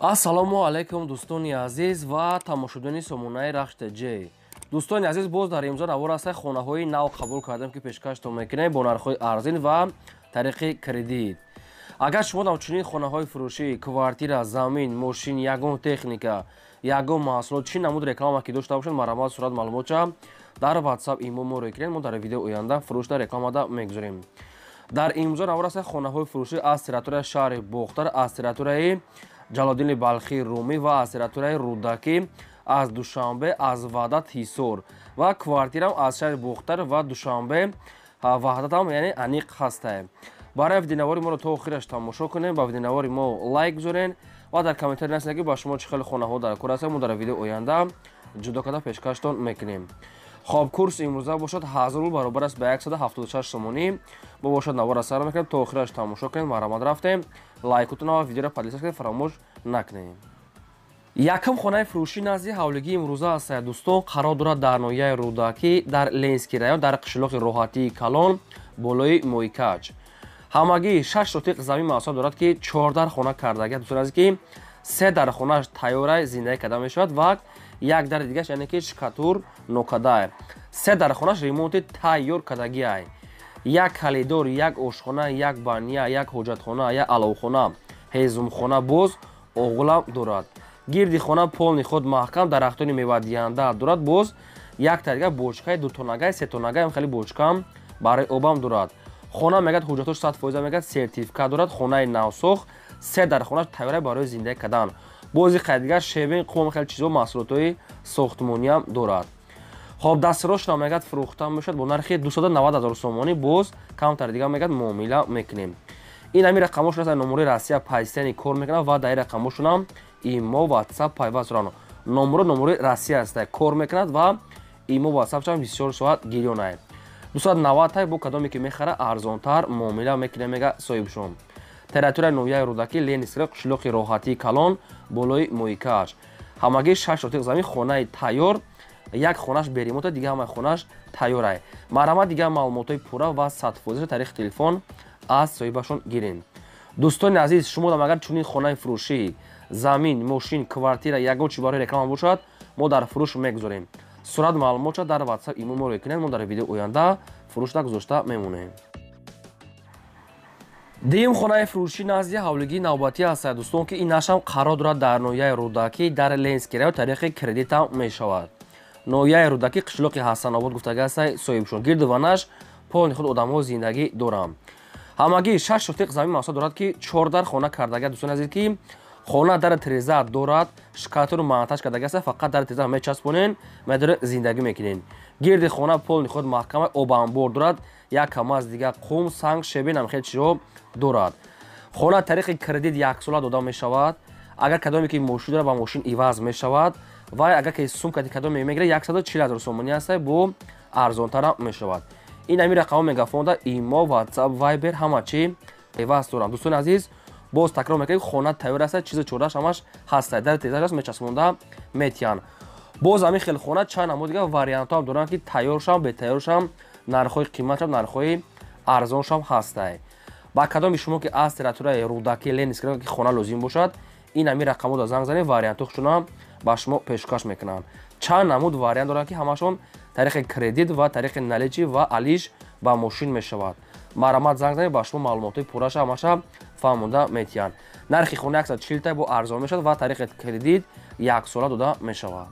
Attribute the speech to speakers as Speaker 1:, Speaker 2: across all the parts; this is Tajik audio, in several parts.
Speaker 1: Ассалому алайкум, дӯстони азиз ва тамошобинони сомонаи Рахш ТЖ. Дӯстони азиз, боз дар имзо навор аста, хонаҳои нав қабул кардем, ки пешкаштон мекунем бо нархҳои арзин ва тариқи кредит. Агар шумо ҳамчунин хонаҳои фурӯшӣ, квартира, замин, мошин, ягон техника, ягон маҳсулот, чӣ намуд реклама ки дошта бошед, марҳамат, сурат маълумотча дар WhatsApp, имо моро кунед, мо дар видео оянда фурӯшда рекламада мегузорем. Дар имзо навор аста, хонаҳои фурӯшӣ аз территорияи шаҳри Бохтар, аз территорияи Ҷалолиддини Балхӣ, Румӣ ва аз территорияи Рӯдакӣ, аз Душанбе, аз Ваҳдат, Ҳисор ва квартираам аз шаҳри Бохтар ва Душанбе, Ваҳдатам, яъне аниқ ҳастае. Барои видеонавори моро то охираш тамошо кунем, ба видеонавори мо лайк гузорен ва дар комментарий нависед, ки ба шумо чӣ хеле хонаҳо дар кор ҳастанд, мо дар видео оянда ҷудо карда пешкаштон мекунем. Хоб, курс имрӯза бошад 1000 рубл, баробар аст ба 176 сомонӣ. Мо бошад навора сар мекунем, то охираш тамошо кунем. Марҳамат, рафтем. Лайкутон ва видеоро подписаться кунед, фаромӯш накунем. Якум хонаи фурӯшӣ назди ҳавлигии имрӯза аст, дӯстон, қарор дорад дар ноҳияи Рӯдакӣ, дар Ленинский район, дар қишлоқи Роҳатии Калон, болои Моикач. Ҳамагӣ 6 сотиқ замин маҳсулот дорад, ки чор дар хона кардагия, дӯстон азиз, ки се дар хонааш тайёрай, зиндагӣ карда мешавад ва як дари дигаш, яъне ки штукатур нокадай. Се дар хонаш ремонти тайёр кардагиай. Як калидор, як ошхона, як баня, як ҳоҷатхона, як аловхона, ҳезумхона, боз оғулам дорад. Гирди хона полный худ маҳкам, дарахтони мевадиҳанда дорад. Боз як тарига бочкаи дутонагай, сетонагай, хеле бочкаам барои обам дорад. Хона, мегӯяд, ҳуҷҷатош 100%, мегӯяд, сертификат дорад. Хонаи навсохт, се дар хонаш тайёра барои зиндагӣ кардан. Бози қайдигар щебень, қум, хеле чизо, маҳсулотҳои сохтмониам дорад. Хоб, дастрошна, мегӯяд, фурӯхта мешавад бо нархи 290 000 сомонӣ. Боз камтар дига, мегӯяд, муомила мекунем. Ин ҳамин рақамошон аст, номерои Россия пайстани кор мекунад ва дар ин рақамошонам имо, WhatsApp пайваст доранд. Номеро номерои Россия аст, кор мекунад ва имо, WhatsApp чам 24 соат гирёнай. 290 тай, бо кадоме ки мехара, арзонтар муомила мекунем, мега соҳибшон. Территорияи ноҳияи Рӯдакӣ, Ленинский, қишлоқи Роҳатии Калон, болои Моикаш. Ҳамагӣ 6 сотиқ замин, хонаи тайёр, як хонаш бе ремонта, дига ҳамаи хонаш тайёрай. Марҳамат, дигар маълумотҳои пурра ва 100%-ша тариқи телефон аз соҳибашон гирен. Дӯстони азиз, шумо агар чунин хонаи фурӯшӣ, замин, мошин, квартира, ягон чи барои реклама бошад, мо дар фурӯш мегузорем. Сурат маълумотша дар WhatsApp, имо моро кунед, мо дар видео оянда фурӯшда гузошта мемонем. Дуюм хонаи фурӯшӣ назди ҳавлигии навбатӣ аст, дӯстон, ки ин нашам қарор дорад дар ноҳияи Рӯдакӣ, дар Ленинский район, тариқи кредитам мешавад. Ноҳияи Рӯдакӣ, қишлоқи Ҳасанобод гуфтага аст соҳибшон. Гирду ванаш полный худ одамҳо зиндагӣ доранд. Ҳамагӣ 6 сотиқ замин маҳсулот дорад, ки чор дар хона кардага, дӯстони азиз, ки хона дар тиреза дорад, штукатуру монтаж кардаги аст, фақат дар тиреза мечаспонен, медоре, зиндагӣ мекунен. Гирди хона полный худ маҳкама, обанбор дорад, як камаз дига қум, санг, щебень ам хеле чизҳо дорад. Хона тариқи кредит яксола дода мешавад. Агар кадоме ки мошин дорад, ба мошин иваз мешавад ва агар ки сумкати кадоме мегирад, 140 000 сомонӣ аст, бо арзонтарам мешавад. Ин ҳамин рақамҳо мегафонда, имо, WhatsApp, Viber, ҳама чи пайваст дорам. Дӯстони азиз, боз такрор мекунем, хона тайёр аст, чизи чораш ҳамаш ҳаст, дар тирезаш аст, мечаспонда метиҳанд. Боз ҳамин хел хона чанд намуд дига вариантҳоам доранд, ки тайёршам, бетайёршам, нархҳои қиматшам, нархҳои арзоншам ҳастай. Ба кадоми шумо ки аз территорияи Рӯдакӣ, Ленинский ки хона лозим бошад, ин ҳамин рақамҳода занг занед, вариантҳо хушонам ба шумо пешкаш мекунанд. Чанд намуд вариант доранд, ки ҳамашон тариқи кредит ва тариқи наличный ва алиш ба мошин мешавад. Марҳамат, занг занед, ба шумо маълумотҳои пурраша ҳамаша фаҳмонда метиҳанд. Нархи хона 140 тай, бо арзон мешавад ва тариқи кредит яксола дода мешавад.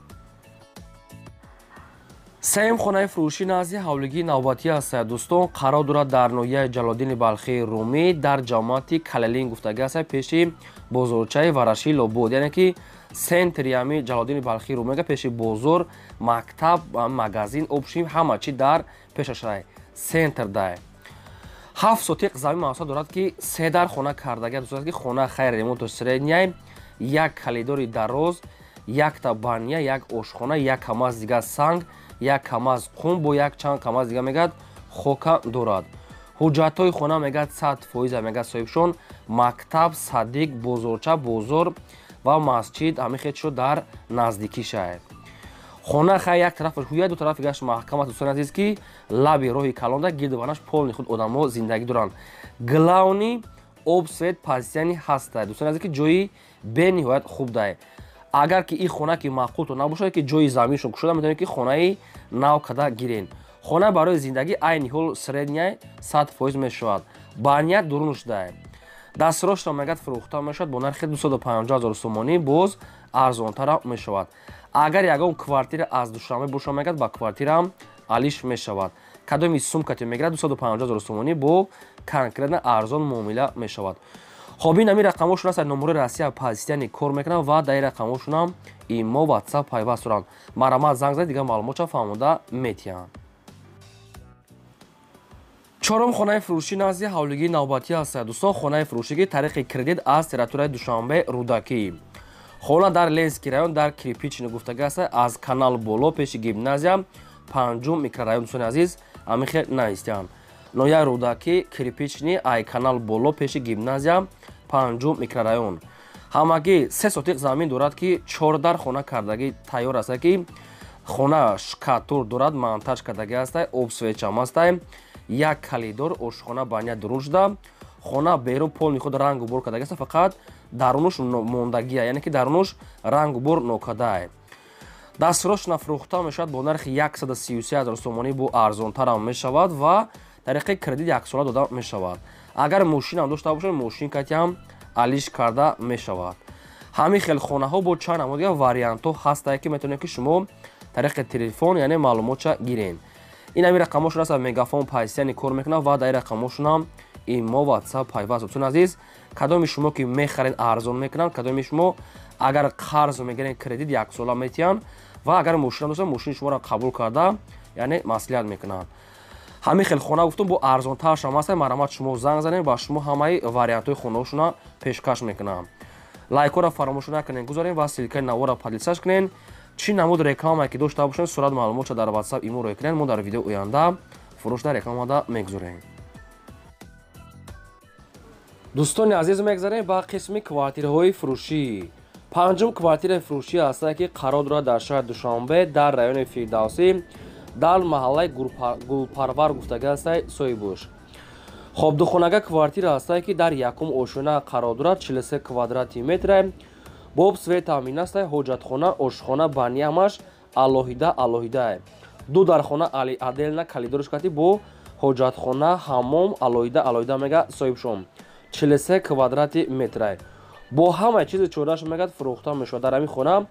Speaker 1: Сеюм хонаи фурӯшӣ назди ҳавлигии навбатӣ аст, дӯстон, қарор дорад дар ноҳияи Ҷалолиддини Балхии, Румӣ, дар ҷамоати Калелин гуфтагӣ аст, пеши бозорчаи Ворошиловобод, яъне ки центри ҳами Ҷалолиддини Балхии, Румига, пеши бозор, мактаб, магазин, общем, ҳама чи дар пешашай, центр дай. 7 сотиқ замин маҳсулот дорад, ки се дар хона кардагия, дӯстон, ки хона хайр ремонту средний, як калидори дароз, якта баня, як ошхона, як камаз дига санг, як камаз қум, бо як чанд камаз дига, мегӯяд, хока дорад. Ҳуҷҷатҳои хона, мегӯяд, 100%, мегӯяд соҳибшон. Мактаб, садик, бозорча, бозор ва масҷид, ҳамин хел чизо дар наздикишае. Хона хай як тарафаш ҳуя, ду тарафи гашт маҳкам аст. Дӯстони азиз, ки лаби роҳи калонда, гирду ванаш полный худ одамҳо зиндагӣ доранд. Главный Об, свет постоянный ҳаста. Дӯстони азиз, ки ҷои бениҳоят хуб дае. Агар ки ин хона ки маъқултон набошад, ки ҷои заминшон кушода, метавонед ки хонаи нав када гирен. Хона барои зиндагӣ айни ҳол средняй 100% мешавад. Баня дурун шудае. Дастрошро мегӯяд фурӯхта мешавад бо нархи 250 0 сомонӣ, боз арзонтара мешавад. Агар ягон квартира аз Душанбе боша, мегӯяд ба квартираам алиш мешавад. Кадоми сумкате мегирад 250 0 сомонӣ бо конкретно арзон муомила мешавад. Хоб, ин ҳамин рақамҳошон аст. Номерои Россия постоянный кор мекунанд ва дар ин рақамҳошонам имо, WhatsApp пайваст доранд. Марҳамат, занг занед, дигар маълумотша фаҳмода метиҳанд. Чорум хонаи фурӯшӣ назди ҳавлигии навбатӣ аст. Дӯстон, хонаи фурӯшӣ ки тариқи кредит аз территорияи Душанбе, Рӯдакӣ. Хона дар Ленинский район, дар Кирпичный гуфтага аст, аз канал боло, пеши гимназия, панҷум микрорайон. Дӯстони азиз, ҳамин хел навистиҳанд: ноҳияи Рӯдакӣ, Кирпичный, ай канал боло, пеши гимназия, панҷум микрорайон. Ҳамагӣ 3 сотиқ замин дорад, ки чор дар хона кардагӣ тайёр аст, ки хона шкатур дорад, монтаж кардагӣ аст, об, свет чам аст, як коридор, ошхона, баня дурун шуда. Хона берун полный худ рангу бор кардагӣ аст, фақат дарунуш мондагия, яъне ки дарунуш рангу бор нокардае. Дастрошна фурӯхта мешавад бо нархи 133 000 сомонӣ, бо арзонтарам мешавад ва тариқи кредит яксола дода мешавад. Агар мошинам дошта бошад, мошин катиам алиш карда мешавад. Ҳамин хел хонаҳо бо чанд намудига вариантҳо ҳастае, ки метавонед ки шумо тариқи телефон, яъне маълумотша гирен. Ин ҳамин рақамҳошон аст. Мегафон постоянный кор мекунад ва дар ин рақамҳошонам имо, WhatsApp пайваст. Дӯстони азиз, кадоми шумо ки мехаред, арзон мекунанд. Кадоми шумо агар қарз мегирен, кредит яксола метиҳанд ва агар мошина дошта, мошини шуморо қабул карда, яъне маслиҳат мекунанд. Ҳамин хел хона, гуфтум, бо арзонтаршам аст. Марҳамат, шумо занг занед, ба шумо ҳамаи вариантҳои хонаҳошона пешкаш мекунам. Лайкҳоро фаромӯш накунед, гузорем ва ссылка и навора поделиться кунед. Чӣ намуд рекламае ки дошта бошед, сурат, маълумотша дар WhatsApp, имо рӯй кунед, мо дар видеои оянда фурӯшда рекламада мегузорем. Дӯстони азиз, мегзарем ба қисми квартираҳои фурӯшӣ. Панҷум квартираи фурӯшӣ ҳастае, ки қарор дорад дар шаҳри Душанбе, дар райони Фирдавсӣ, дар маҳаллаи Гулпарвар гуфтага ҳастае соҳибуш. Хоб, духонага квартира ҳастае, ки дар якум ошёна қарор дорад, 43 квадрати метре, бо об, свет таъмин астае. Ҳоҷатхона, ошхона, баня ҳамаш алоҳида алоҳидае. Ду дархона отдельно, коридорш кати бо ҳоҷатхона, ҳаммом алоҳида алоҳида мега соҳибшон. 43 квадрати метрае, бо ҳамаи чизи чораш мегӯяд фурӯхта мешавад. Дар ҳамин хона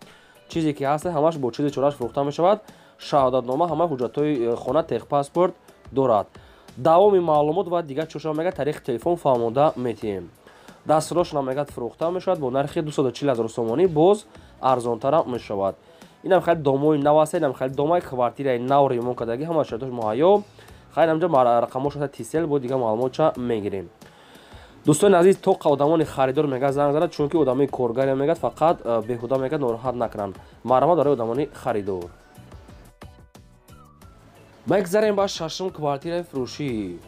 Speaker 1: чизе ки ҳаст, ҳамаш бо чизи чораш фурӯхта мешавад. Шаҳодатнома, ҳама ҳуҷҷатҳои хона, техпаспорт дорад. Давоми маълумот ва дигар чошо мегӯяд тариқи телефон фаҳмонда метиҳем. Дастрошна мегӯяд фурӯхта мешавад бо нархи 240 000 сомонӣ, боз арзонтарам мешавад. Инам хеле домои нав аст, инам хеле домаи квартираи нав ремонт кардагӣ, ҳама шароитош муҳайё. Хайр, ҳамҷо рақамҳош тисел, бо дигар маълумотша мегирем. Дӯстони азиз, то одамони харидор мегӯяд занг занад, чунки одамои коргаре мегӯяд фақат беҳуда мегӯяд нороҳат накунанд. Марҳамат, барои одамони харидор. Мегзарем ба шашум квартираи фурӯшӣ.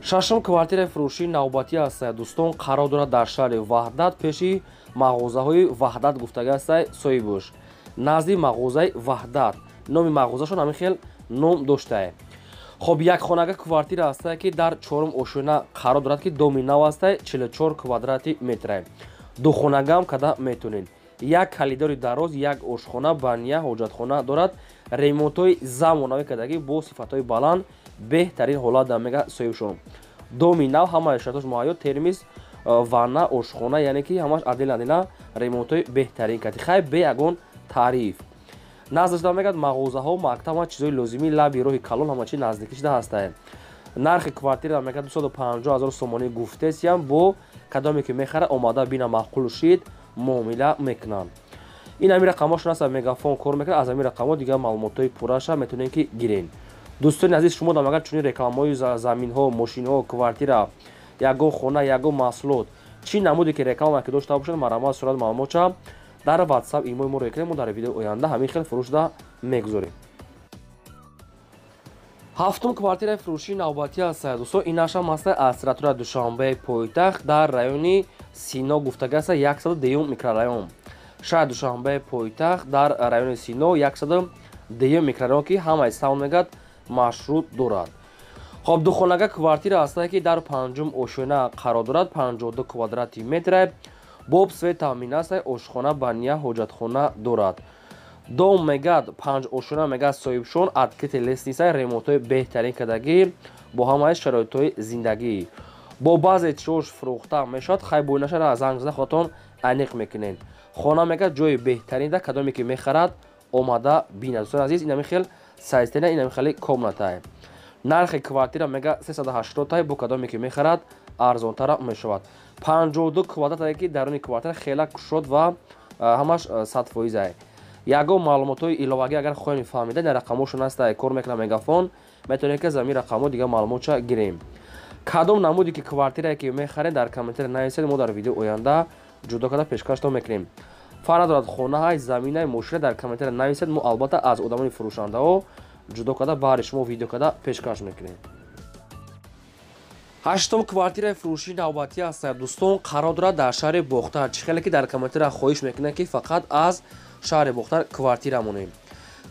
Speaker 1: Шашум квартираи фурӯшӣ навбатӣ аст, дӯстон, қарор дорад дар шаҳри Ваҳдат, пеши мағозаҳои Ваҳдат гуфтага астае соҳибуш, назди мағозаи Ваҳдат. Номи мағозашон ҳамин хел ном доштае. Хоб, якхонага квартира ҳастае, ки дар чорум ошёна қарор дорад, ки доми нав ҳастае, 44 квадрати метрае. Духонагаам када метонед. Як коридори дароз, як ошхона, баня, ҳоҷатхона дорад. Ремонтҳои замонавӣ кардагӣ, бо сифатҳои баланд, беҳтарин ҳолат да мега соҳибшон. Доми нав, ҳамаи шароитош муҳайё, термис, ванна, ошхона, яъне ки ҳамаш отдельно отдельно, ремонтҳои беҳтарин карди. Хайр, бе ягон таъриф. Наздашда мегӯяд мағозаҳо, мактаб, ҳама чизҳои лозимӣ, лаби роҳи калон, ҳама чи наздикӣ шуда ҳастае. Нархи квартира мегӯяд 250 000 сомонӣ гуфтесиям, бо кадоме ки мехара, омада бина, маъқул шид, муомила мекунанд. Ин ҳамин рақамҳошон аст, Мегафон кор мекунад. Аз ҳамин рақамҳо дигар маълумотҳои пурраша метавонем ки гирем. Дӯстони азиз, шумо дам агар чунин рекламаҳои заминҳо, мошинҳо, квартира, ягон хона, ягон маҳсулот, чӣ намуде ки реклама ки дошта бошад, марҳамат, сурат, маълумотша дар WhatsApp, имои моро екунем, мо дар видеои оянда ҳамин хел фурӯшда мегузорем. Ҳафтум квартираи фурӯшии навбатӣ аст, дӯстон. Инашам аста аз территорияи Душанбеи пойтахт, дар райони Сино гуфтага аста, 102-юм микрорайон. Шаҳри Душанбеи пойтахт, дар райони Сино, 102-юм микрорайон, ки ҳамаи савн мегӯяд маршрут дорад. Хоб, духонага квартира ҳастае, ки дар панҷум ошёна қарор дорад, 52 квадрати метре, бо свет таъмин аст, ошхона, баня, ҳоҷатхона дорад. Дом мегад панҷ ошёна, мегад соҳибшон, открытый лестница, ремонтҳои беҳтарин кардагӣ, бо ҳамаи шароитҳои зиндагӣ. Бо баъзе чиҳош фурӯхта мешавад, хай бой нашара, занг зада худатон аниқ мекунед. Хона мегад ҷои беҳтаринда, кадоме ки мехарад, омада бинад. Дӯстони азиз, инами хел сайстена, инами хели комнатае. Нархи квартира мега 380 тай, бо кадоме ки мехарад, арзонтара мешавад. 52 квадратае, ки даруни квартира хела кушод ва ҳамаш 100%-ае. Ягон маълумотҳои иловагӣ агар хоҳем фаҳмида, дар рақамҳошон ҳаста, кор мекунам Мегафон, метавонед, ки аз ҳамин рақамҳо дигар маълумотша гирем. Кадом намуде ки квартирае ки мехарем, дар комментария нависед, мо дар видео оянда ҷудо карда пешкаштон мекунем. Фарқ надорад, хонаҳай, заминай, мошина, дар комментария нависед, мо албатта аз одамони фурӯшандаҳо ҷудо карда баҳри шумо видео карда пешкаш мекунем. Ҳаштум квартираи фурӯшии навбатӣ аст, дӯстон, қарор дорад дар шаҳри Бохтар. Чӣ хеле ки дар комментария хоҳиш мекунанд, ки фақат аз шаҳри Бохтар квартира монем.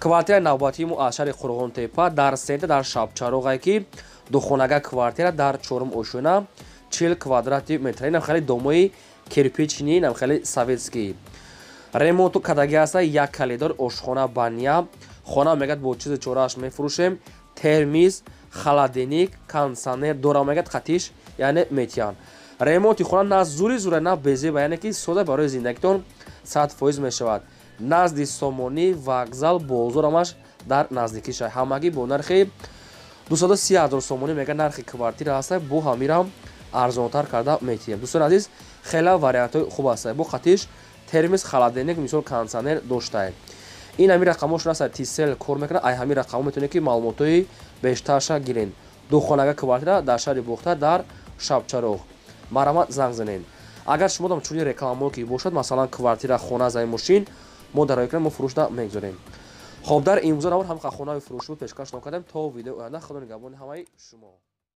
Speaker 1: Квартираи навбатии мо аз шаҳри Қурғонтепа, дар центр, дар Шабчароғае, ки духонага квартира дар чорум ошёна, 40 квадрати метр. Инам хеле домои кирпичный, инам хеле советский, ремонту кардагӣ аста, як коридор, ошхона, баня. Хона мегӯяд бо чизи чорааш мефурӯшем, термиз, холодильник, кондиционер дора, мегӯяд қатиш, яъне метиҳанд. Ремонти хона на зури зура, на безеба, яъне ки сода барои зиндагитон 100% мешавад. Назди Сомонӣ, вокзал, бозор ҳамаш дар наздикиша. Ҳамагӣ бо нархи 230 ҳазор сомонӣ мега нархи квартира ҳаста, бо ҳамирам арзонтар карда метиҳем. Дӯстони азиз, хеле вариантҳои хуб ҳаста, бо қатиш термис, холодильник, мисол, кондиционер доштае. Ин ҳамин рақамҳошон аст, Тисел кор мекунад. Ай ҳамин рақамҳо метавонед, ки маълумотҳои бештарша гирен. Духонага квартира дар шаҳри Бохтар, дар Шабчароғ, марҳамат, занг занед. Агар шумо дам чунин рекламаҳо ки бошад, масалан, квартира, хона, замин, мошин, мо дар экран мо фурӯшда мегузорем. Хоб, дар имрӯза навор ҳам хонаҳои фурӯшӣ буд, пешкаш кардем. То видеои оянда, худо нигаҳбони ҳамаи шумо.